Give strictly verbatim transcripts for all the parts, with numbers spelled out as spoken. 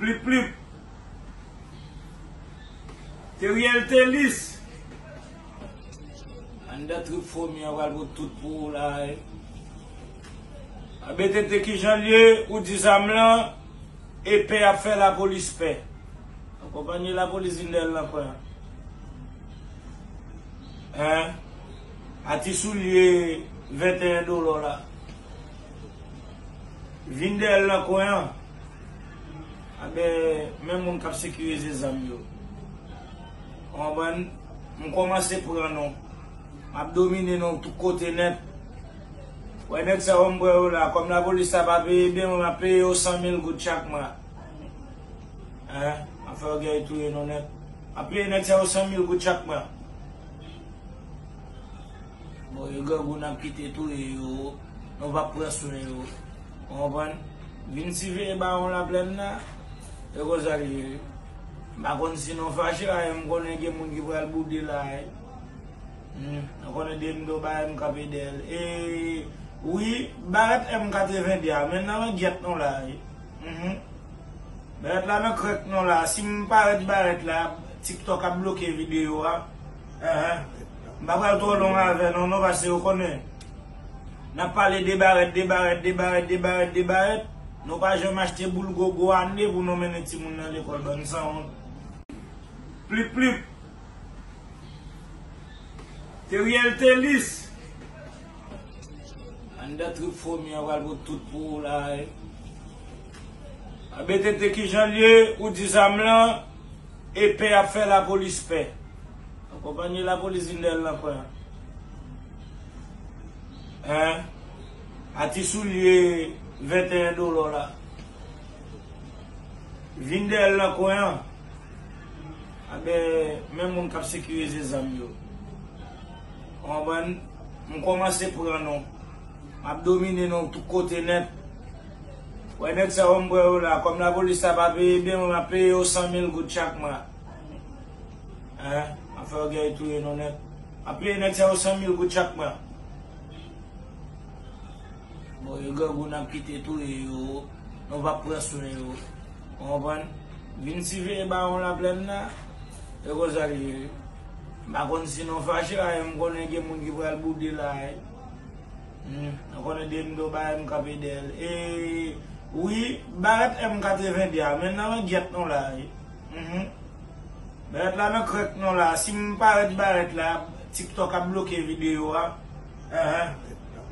Plip plip. Teriel Telis. Anndan trip fomi an pral pou tout pou ou la. A B T T kijan l ye, ou di zam lan, e pè ap fè lapolis pè. Akonpanye lapolis vin dèyè l nan kwen an. Hein? A ti soulye venteyen dola la. Vin dèyè l nan kwen an. Aben, men moun k ap sekirize zam yo. Ou konprann? M kòmanse pran nou. M ap domine nou tout kote nèt. Wè nèg sa yo m pran yo la. Kòm lapolis la pa peye byen, mwen m ap peye yo san mil goud chak mwa. Hein? M ap fè yo gay touye nou nèt. M ap peye nèg sa yo san mil goud chak mwa. Bon, yo grangou n ap kite touye yo, nou p ap pran swen yo. Ou konprann? Vin siveye bawon laplèn nan, e konsa l ye. M pa konn si nou fache la, e m konnen gen moun ki pral boude la, e. Hmm, nou konnen depi m do bagay m kanpe dèyè l. E, wi, barèt M katreven de a, men nan langyèt nou la, e. Mhm. Barèt la nan krèk nou la. Si m parèt barèt la, TikTok ap bloke videyo a. Ahan. M pa pral twò long avè nou, non, paske ou konnen. N ap pale de barèt, de barèt, de barèt, de barèt, de barèt. Nou pa janm achte boul gogo ane pou nou mennen timoun nan lekòl, bann sanwont. Plip plip. Teriel Telis. Anndan trip fomi an pral pou tout pou ou la, e. A B T T kijan l ye, ou di zam lan, e pè ap fè lapolis pè. Akonpanye lapolis vin dèyè l nan kwen an. Hein? A ti soulye venteyen dola la. Vin dèyè l nan kwen an. Aben, men moun k ap sekirize zam yo. Ou konprann? M kòmanse pran nou. M ap domine nou tout kote nèt. Wè nèg sa yo m pran yo la. Kòm lapolis la pa peye byen, mwen m ap peye yo san mil goud chak mwa. Hein? M ap fè yo gay touye nou nèt. M ap peye nèg sa yo san mil goud chak mwa. Bon, yo grangou n ap kite touye yo, nou p ap pran swen yo. Ou konprann? Vin siveye bawon laplèn nan, e konsa l ye. M pa konn si nou fache la, e m konnen gen moun ki pral boude la, e. Hmm, nou konnen depi m do bagay m kanpe dèyè l. E, wi, barèt M katreven de a, men nan langyèt nou la, e. Mhm. Barèt la nan krèk nou la. Si m parèt barèt la, TikTok ap bloke videyo a. Ahan.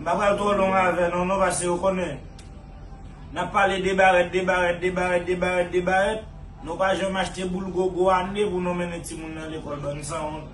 M pa pral twò long avè nou, non, paske ou konnen. N ap pale de barèt, de barèt, de barèt, de barèt, de barèt. Nou pa janm achte boul gogo ane pou nou mennen timoun nan lekòl, bann sanwont.